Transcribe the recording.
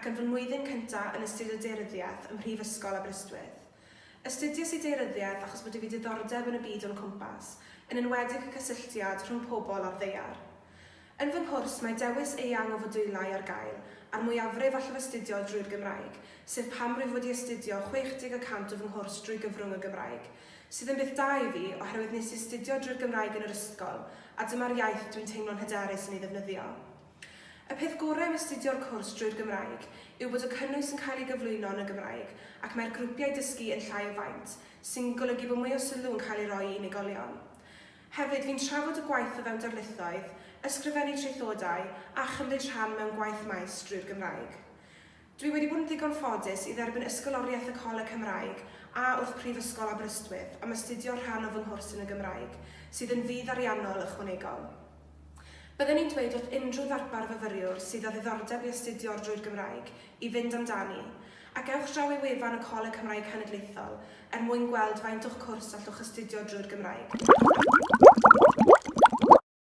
ac yn fy mlwyddyn cyntaf yn astudio Daearyddiaeth ym Mhrifysgol Aberystwyth. Astudiais i Daearyddiaeth achos bod 'da fi diddordeb yn y byd o'n cwmpas, yn enwedig y cysylltiad rhwng pobl a'r ddaear. Yn fy nghwrs mae dewis eang o fodiwlau ar gael, a'r mwyafrif allaf astudio drwy'r Gymraeg, sef pam rwyf wedi astudio 60 y cant o fy nghwrs drwy gyfrwng y Gymraeg, sydd yn beth da i fi oherwydd nes i astudio drwy'r Gymraeg yn yr ysgol, a dyma'r iaith dwi'n teimlo'n hyderus yn ei ddefnyddio. Y peth gorau am astudio'r cwrs drwy'r Gymraeg yw bod y cynnwys yn cael ei gyflwyno yn y Gymraeg ac mae'r grwpiau dysgu yn llai o faint, sy'n golygu bod mwy o sylw yn cael ei roi i unigolion. Hefyd, fi'n trafod y gwaith o fewn darlithoedd, ysgrifennu traethodau a chymryd rhan mewn gwaith maes drwy'r Gymraeg. Dwi wedi bod yn ddigon ffodus i dderbyn Ysgoloriaeth y Coleg Cymraeg a wrth Prifysgol Aberystwyth am astudio rhan o fy nghwrs yn y Gymraeg, sydd yn fudd ariannol ychwanegol. Bydden i'n dweud wrth unrhyw ddarpar fyfyriwr sydd â ddiddordeb i astudio drwy'r Gymraeg i fynd amdani, ac ewch draw i wefan y Coleg Cymraeg Cenedlaethol er mwyn gweld faint o'ch cwrs allwch astudio drwy'r Gymraeg.